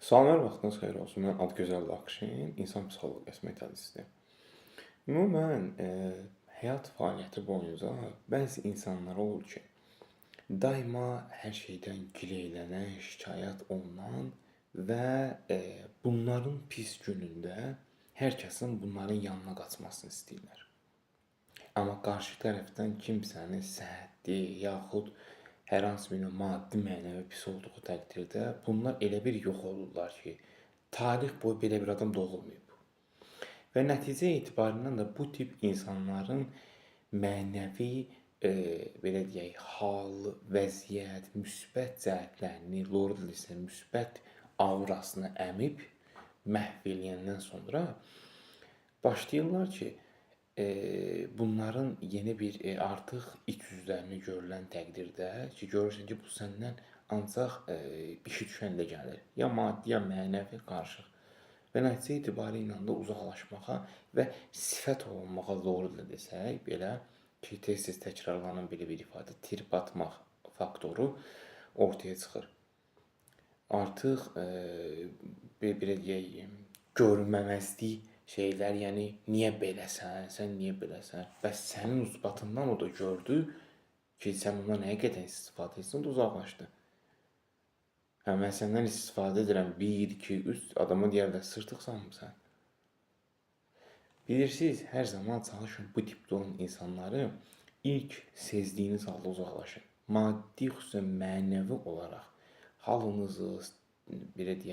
Salamlar, vaxtınız xeyir olsun. Mən Adıgözəl Akşin, insan psixoloqiyası metodisti. Ümumən, həyat fəaliyyəti boyunca bəzi insanlar olur ki, daima hər şeydən gileylənən, şikayət olunan və bunların pis günündə hər kəsin bunların yanına qaçmasını istəyirlər. Amma qarşı tərəfdən kimsənin səhhəti yaxud hər hansı bir maddi, mənəvi pis olduğu təqdirdə bunlar elə bir yox olurlar ki, tarix boyu belə bir adam doğulmayıb. Və nəticə etibarilə də bu tip insanların mənəvi belə deyək, hal, vəziyyət, müsbət cəhətlərini, loru isə müsbət aurasını əmib məhv eləyəndən sonra başlayırlar ki, bunların yeni bir artıq iç üzlərini görülən təqdirdə ki, görürsən ki, bu səndən ancaq işi düşəndə gəlir. Ya maddi, ya mənəvi qarışıq. Və nəticə etibarı ilə də uzaqlaşmağa və sifət olunmağa doğru da desək, belə ki, tez-tez təkrarlanan belə bir ifadə trip atmaq faktoru ortaya çıxır. Artıq belə deyək, görməməzlik şeylər, yəni niyə beləsən, sən niyə beləsən? Bəs sənin ucbatından o da gördü ki, sən ondan həqiqətən istifadə etsən, o da uzaqlaşdı. Hə, mən səndən istifadə edirəm. 1, 2, 3 adama deyərlər, sırtıqsanmı sən? Bilirsiniz, hər zaman çalışın bu tipdə olan insanları ilk sezdiyiniz halda uzaqlaşın. Maddi, xüsusən mənəvi olaraq halınızı, belə deyək,